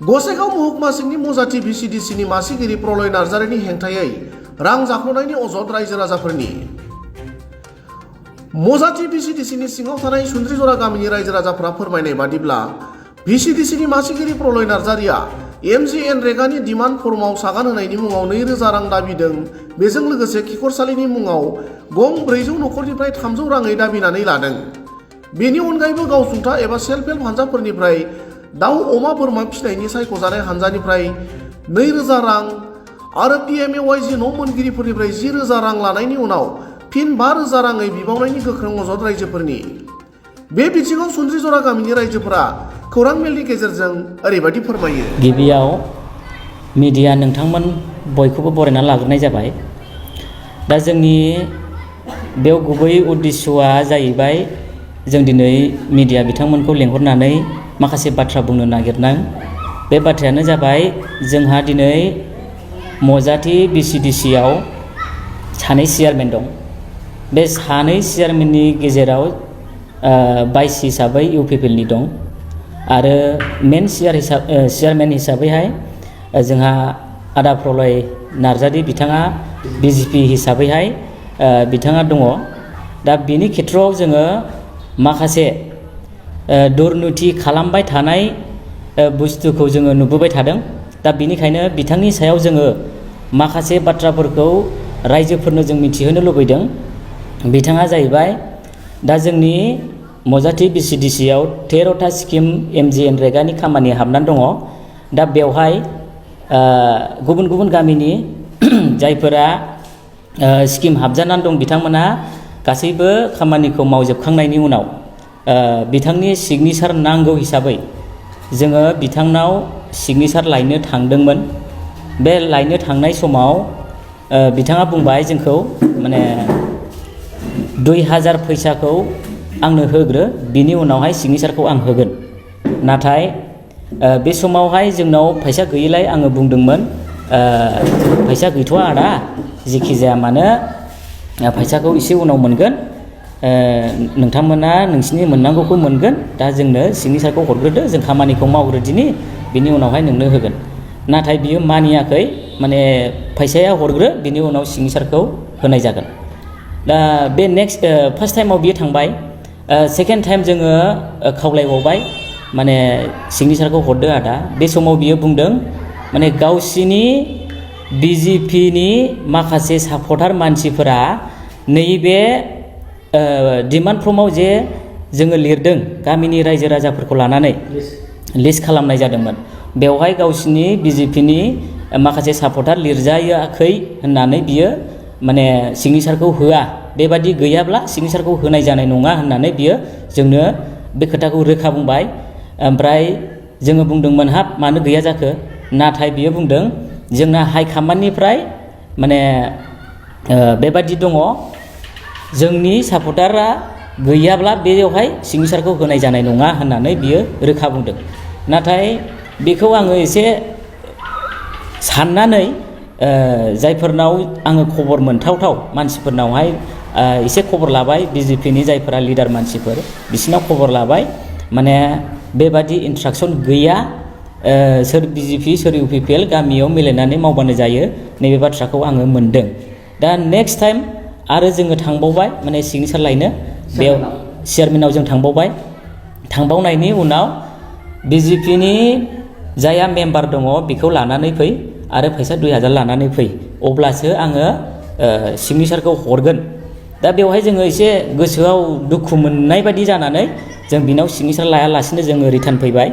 गसाइगाव महकुमा सिंनि मजाथि VCDCनि मासिगिरि प्रलय नार्जारिनि हेंथायै रां जाख्ल'नायनि अजद रायजो राजाफोरनि। मजाथि VCDCनि सिङाव थानाय सुन्द्रिजरा गामिनि रायजो राजाफोरा फोरमायनाय बादिब्ला VCDCनि मासिगिरि प्रलय नार्जारिया MGNरेगानि डिमान्ड फर्मआव सागान होनायनि मुङाव 2000 रां दाबिदों। बेजों लोगोसे खिखरसालिनि मुङाव गं 400 नखरनिफ्राय 300 राङै दाबिनानै लादों। बेनि अनगायैबो गावसुंथा एबा सेल्फ हेल्प हानजाफोरनिफ्राय दाउ अमा बोरमा फिसिनायनि सायख'जानाय हानजानिफ्राय 2000 रां आरो PMAYG न' मोनगिरिफोरनिफ्राय 10000 रां लानायनि उनाव फिन 5000 राङै बिबावनायनि गोख्रों अजद रायजोफोरनि। बे बिथिङाव सुन्द्रिजरा गामिनि रायजोफोरा खौरां मेलनि गेजेरजों ओरैबायदि फोरमायो। गिबियाव मिडिया नोंथांमोन बयखौबो बरायना लाग्रोनाय जाबाय। दा जोंनि बेयाव गुबै उद्देश्यआ जाहैबाय जों दिनै मिडिया बिथांमोनखौ लेंहरनानै माखासे बाथ्रा बुंनो नागिरनां। बे बाथ्रायानो जाबाय जोंहा दिनै मजाथि VCDCआव सानै चेयारमेन दं। बे सानै चेयारमेननि गेजेराव 22 हिसाबै UPPLनि दं आरो मेन चेयारमेन हिसाबैहाय जोंहा आदा प्रलय नार्जारि बिथाङा BJP हिसाबैहाय बिथाङा दङ। दा बेनि खेथ्रआव जोङो माखासे दुर्नीति खालामबाय थानाय बुस्थुखौ जोङो नुबोबाय थादों। दा बेनिखायनो बिथांनि सायाव जोङो माखासे बाथ्राफोरखौ रायजोफोरनो जों मिथिहोनो लुबैदों। बिथाङा जाहैबाय दा जोंनि मजाथि VCDCआव 13टा स्किम MGNरेगानि खामानि हाबनानै दङ। दा बेवहाय गुबुन गुबुन गामिनि जायफोरा स्किम हाबजानानै दं बिथांमोना गासैबो खामानिखौ मावजोबखांनायनि उनाव बिथांनि सिगनेचार नांगौ हिसाबै जोङो बिथांनाव सिगनेचार लायनो थांदोंमोन। बे लायनो थांनाय समाव बिथाङा बुंबाय जोंखौ माने 2000 फैसाखौ आंनो होग्रो, बिनि उनावहाय सिगनेचारखौ आं होगोन। नाथाय बे समावहाय जोंनाव फैसा गैयैलाय आङो बुंदोंमोन फैसा गैथ'आ आदा, जेखि जाया मानो फैसाखौ एसे उनाव मोनगोन, नोंथांमोना नोंसिनि मोननांगौखौ मोनगोन, दा जोंनो सिगनेचारखौ हरग्रोदो, जों खामानिखौ मावग्रोदिनि, बिनि उनावहाय नोंनो होगोन। नाथाय बियो मानियाखै, माने फैसाया हरग्रो बिनि उनाव सिगनेचारखौ होनाय जागोन। दा बे फार्स्ट टाइमाव बियो थांबाय। सेकेन्ड टाइम जोङो खावलायबावबाय माने सिगनेचारखौ हरदो आदा। बे समाव बियो बुंदों माने गावसिनि BJPनि माखासे सापर्टार मानसिफोरा नैबे डिमान्ड फर्मआव जे जोङो लिरदों गामिनि रायजो राजाफोरखौ लानानै लिस्ट खालामनाय जादोंमोन, बेवहाय गावसिनि BJPनि माखासे सापर्टार लिरजायाखै होननानै बियो माने सिगनेचारखौ होआ, बेबादि गैयाब्ला सिगनेचारखौ होनाय जानाय नङा होननानै बियो जोंनो बे खोथाखौ रोखा बुंबाय। ओमफ्राय जोङो बुंदोंमोन हाब मानो गैया जाखो, नाथाय बियो बुंदों जोंना हाइकमान्डनिफ्राय माने बेबादि दङ, जोंनि सापर्टारा गैयाब्ला बेयावहाय सिगनेचारखौ होनाय जानाय नङा होननानै बियो रोखा बुंदों। नाथाय बेखौ आङो एसे साननानै जायफोरनाव आङो खबर मोनथावथाव मानसिफोरनावहाय एसे खबर लाबाय, BJPनि जायफोरा लिडार मानसिफोर बिसोरनाव खबर लाबाय, माने बेबादि इन्सट्राक्सन गैया, सोर BJP सोर UPPL गामियाव मिलायनानै मावबानो जायो, नैबे बाथ्राखौ आङो मोनदों। दा नेक्स्ट टाइम आरो जोङो थांबावबाय माने सिगनेचार लायनो, बेयाव चेयारमेनाव जों थांबावबाय। थांबावनायनि उनाव BJPनि जाया मेम्बार दङ बेखौ लानानै फै आरो फैसा 2000 लानानै फै, अब्लासो आङो सिगनेचारखौ हरगोन। दा बेवहाय जोङो एसे गोसोआव दुखु मोननाय बायदि जानानै जों बिनाव सिगनेचार लायालासिनो जोङो रिटार्न फैबाय।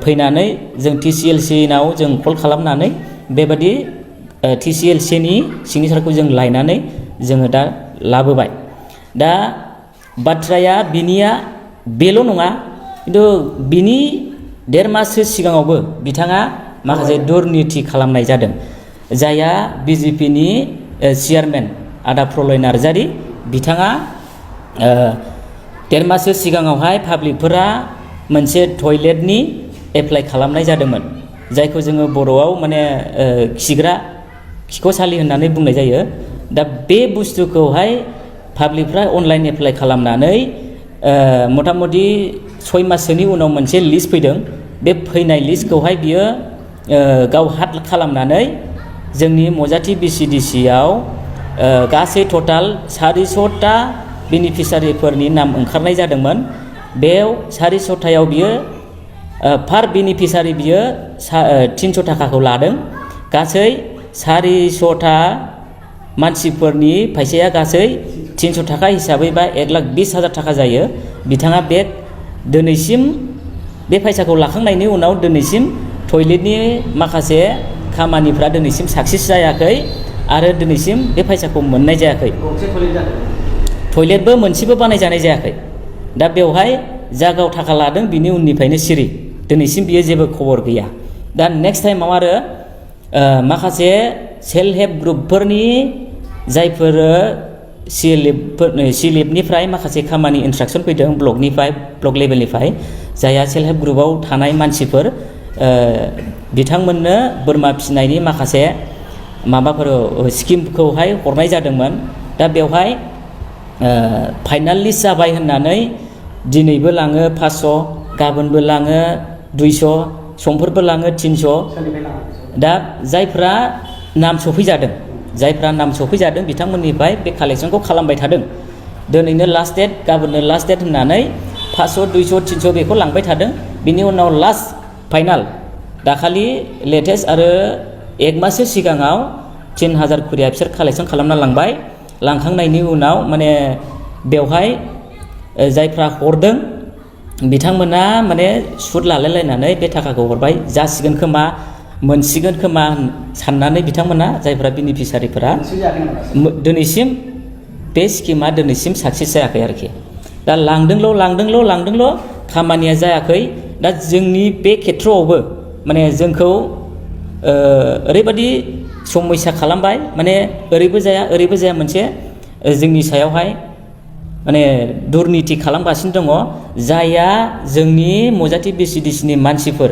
फैनानै जों TCLCनाव जों कल खालामनानै बेबादि TCLCनि सिगनेचारखौ जों लायनानै जोङो दा लाबोबाय। दा बाथ्राया बिनिया बेल' नङा, खिन्थु बिनि 1.5 माससो सिगाङावबो बिथाङा माखासे दुर्नीति खालामनाय जादों। जायहा BJPनि चेयारमेन आदा प्रलय नार्जारि बिथाङा 1.5 माससो सिगाङावहाय पाब्लिकफोरा मोनसे टयलेटनि एप्लाइ खालामनाय जादोंमोन, जायखौ जोङो बर'आव माने खिख'सालि होननानै बुंनाय जायो। दा बे बुस्थुखौहाय पाब्लिकफ्रा अनलाइन एप्लाइ खालामनानै मथा मथि 6 माससोनि उनाव मोनसे लिस्ट फैदों। बे फैनाय लिस्टखौहाय बियो गाव हात खालामनानै जोंनि मजाथि BCDC-आव गासै टटाल 400टा बेनिफिसारिफोरनि नाम ओंखारनाय जादोंमोन। बेयाव 400टायाव बियो पार बेनिफिसारि बियो 300 थाखाखौ लादों। गासै 400टा मानसिफोरनि फैसाया गासै 300 थाखा हिसाबै बा 1,20,000 थाखा जायो। बिथाङा बे दिनैसिम बे फैसाखौ लाखांनायनि उनाव दिनैसिम टयलेटनि माखासे खामानिफ्रा दिनैसिम साक्सेस जायाखै आरो दिनैसिम बे फैसाखौ मोननाय जायाखै। टयलेटबो मोनसेबो बानायजानाय जायाखै। दा बेवहाय जा गाव थाखा लादों बिनि उननिफ्रायनो सिरि, दिनैसिम बियो जेबो खबर गैया। दा नेक्स्ट टाइमाव आरो माखासे सेल्फ हेल्प ग्रुपफोरनि जायफोर CLF-निफ्राय माखासे खामानि इन्सट्राक्सन फैदों ब्लक लेभेलनिफ्राय, जायहा सेल्फ हेल्प ग्रुपआव थानाय मानसिफोर बिथांमोननो बोरमा फिसिनायनि माखासे माबाफोर स्किमखौहाय हरनाय जादोंमोन। दा बेवहाय फाइनाल लिस्ट जाबाय होननानै दिनैबो लाङो 500, गाबोनबो लाङो 200, समफोरबो लाङो 300। दा जायफ्रा नाम सफैजादों बिथांमोननिफ्राय बे कालेक्सनखौ खालामबाय थादों। दिनैनो लास्ट डेट, गाबोननो लास्ट डेट होननानै 500, 200, 300 बेखौ लांबाय थादों। बिनि उनाव लास्ट फाइनाल दाखालि लेटेस्ट आरो 1 माससो सिगाङाव 3,000 खुरिया बिसोर कालेक्सन खालामना लांबाय। लांखांनायनि उनाव माने बेवहाय जायफ्रा हरदों बिथांमोना माने सुद लालायलायनानै बे थाखाखौ हरबाय, जासिगोन खोमा मोनसिगोन खोमा साननानै बिथांमोना जायफ्रा बेनिफिसारिफोरा दिनैसिम बे स्किमा दिनैसिम साक्सेस जायाखै आरोखि। दा लांदोंल' खामानिया जायाखै। दा जोंनि बे खेथ्रआवबो माने जोंखौ ओरैबायदि समयसा खालामबाय, माने ओरैबो जाया मोनसे जोंनि सायावहाय माने दुरनिति खालामगासिनो दङ। जायहा जोंनि मजाथि BCDC-नि मानसिफोर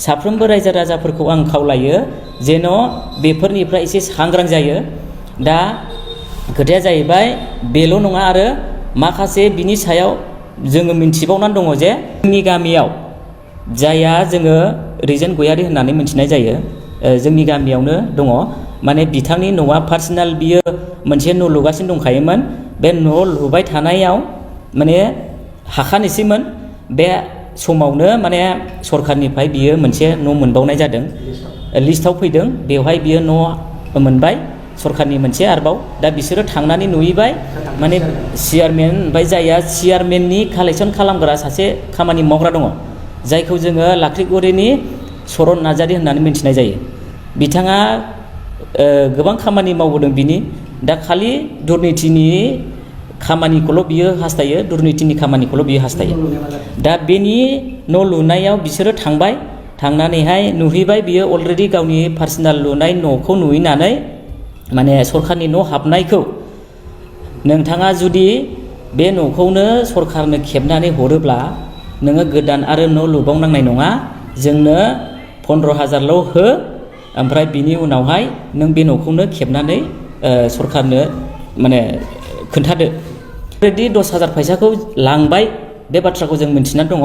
साफ्रोमबो रायजो राजाफोरखौ आं खावलायो जेन' बेफोरनिफ्राय एसे सांग्रां जायो। दा खोथाया जाहैबाय बेल' नङा, आरो माखासे बिनि सायाव जोङो मिन्थिबावनानै दङ जे जोंनि गामियाव जायहा जोङो रिजेन गयारि होननानै मिन्थिनाय जायो, जोंनि गामियावनो दङ। माने बिथांनि न'आ पार्सनेल, बियो मोनसे न' लुगासिनो दंखायोमोन। बे न' लुबाय थानायाव माने हाखानोसैमोन। बे समावनो माने सरखारनिफ्राय बियो मोनसे न' मोनबावनाय जादों, लिस्टआव फैदों। बेवहाय बियो न' मोनबाय सरखारनि मोनसे आरोबाव। दा बिसोरो थांनानै नुहैबाय, माने चेयारमेन, ओमफ्राय जायहा चेयारमेननि कालेक्सन खालामग्रा सासे खामानि मावग्रा दङ, जायखौ जोङो लाख्रिगुरिनि चरन नार्जारि होननानै मिन्थिनाय जायो। बिथाङा गोबां खामानि मावबोदों बिनि। दा खालि दुर्नितिनि खामानिखौल' बियो हास्थायो, दुर्नितिनि खामानिखौल' बियो हास्थायो। दा बेनि न' लुनायाव बिसोरो थांबाय, थांनानैहाय नुहैबाय बियो अलरेडि गावनि पार्सनेल लुनाय न'खौ नुहैनानै माने सरखारनि न' हाबनायखौ नोंथाङा जुदि बे न'खौनो सरखारनो खेबनानै हरोब्ला नोङो गोदान आरो न' लुबावनांनाय नङा, जोंनो 15,000ल' हो, ओमफ्राय बिनि उनावहाय नों बे न'खौनो खेबनानै सरखारनो माने खोन्थादो। अलरेडि 10,000 फैसाखौ लांबाय, बे बाथ्राखौ जों मिन्थिनानै दङ।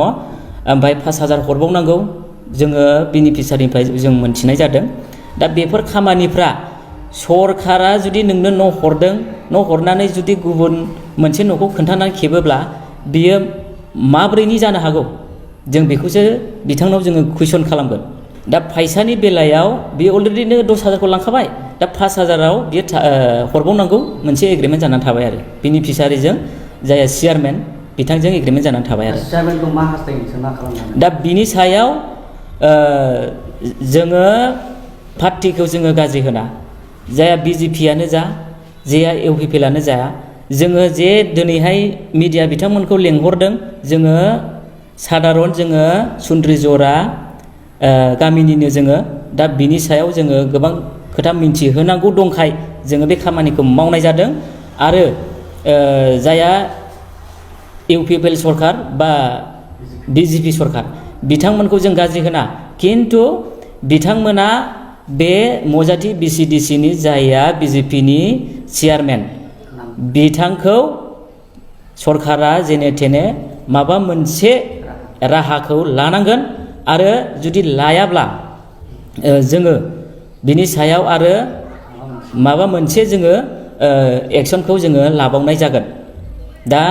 ओमफ्राय 5,000 हरबावनांगौ जोङो बेनिफिसारिनिफ्राय जों मिन्थिनाय जादों। दा बेफोर खामानिफ्रा सरखारा जुदि नोंनो न' हरदों, न' हरनानै जुदि गुबुन मोनसे न'खौ खोन्थानानै खेबोब्ला बियो माब्रैनि जानो हागौ, जों बेखौसो बिथांनाव जोङो कुइसन खालामगोन। दा फैसानि बेलायाव बियो अलरेडिनो 10,000खौ लांखाबाय, दा 5,000आव बियो हरबावनांगौ मोनसे एग्रिमेन्ट जानानै थाबाय आरो बेनिफिसारिजों जाय चेयारमेन बिथांजों एग्रिमेन्ट जानानै थाबाय आरो। चेयारमेनखौ मा हास्थायो नोंसोर मा खालामनानै? दा बिनि सायाव जोङो पार्टिखौ जोङो गाज्रि होना, जाया BJP-आनो जा, जाया UPPL-आनो जा, जोङो जे दिनैहाय मिडिया बिथांमोनखौ लेंहरदों, जोङो सादारन जोङो सुन्द्रिजरा गामिनिनो जोङो, दा बिनि सायाव जोङो गोबां खोथा मिन्थिहोनांगौ दंखाय जोङो बे खामानिखौ मावनाय जादों। आरो जाया UPPL सरखार बा BJP सरखार बिथांमोनखौ जों गाज्रि होना, खिन्थु बिथांमोना बे मजाथि BCDC-नि जायहा BJP-नि चेयारमेन बिथांखौ सरखारा जेने थेने माबा मोनसे राहाखौ लानांगोन। आरो जुदि लायाब्ला जोङो बिनि सायाव आरो माबा मोनसे जोङो एक्सनखौ जोङो लाबावनाय जागोन। दा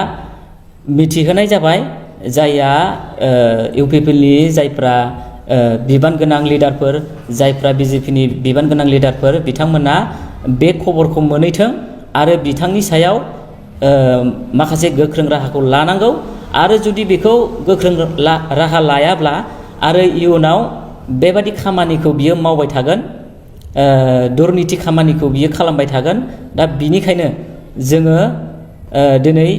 मिथिहोनाय जाबाय जायहा इउपिपिएलनि जायफ्रा बिबान गोनां लिडारफोर, जायफ्रा बिजेपिनि बिबान गोनां लिडारफोर, बिथांमोना बे खबरखौ मोनहैथों आरो बिथांनि सायाव माखासे गोख्रों राहाखौ लानांगौ। आरो जुदि बेखौ गोख्रों राहा लायाब्ला आरो इयुनाव बेबादि खामानिखौ बियो मावबाय थागोन, दुरनिति खामानिखौ बियो खालामबाय थागोन। दा बिनिखायनो जोङो दिनै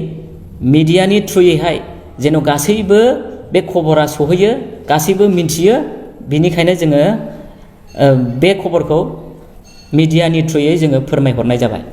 मिडियानि थ्रुयैहाय जेन' गासैबो बे खबरा सहैयो, गासैबो मिन्थियो, बिनिखायनो जोङो बे खबरखौ मिडियानि थ्रुयै जोङो फोरमायहरनाय जाबाय।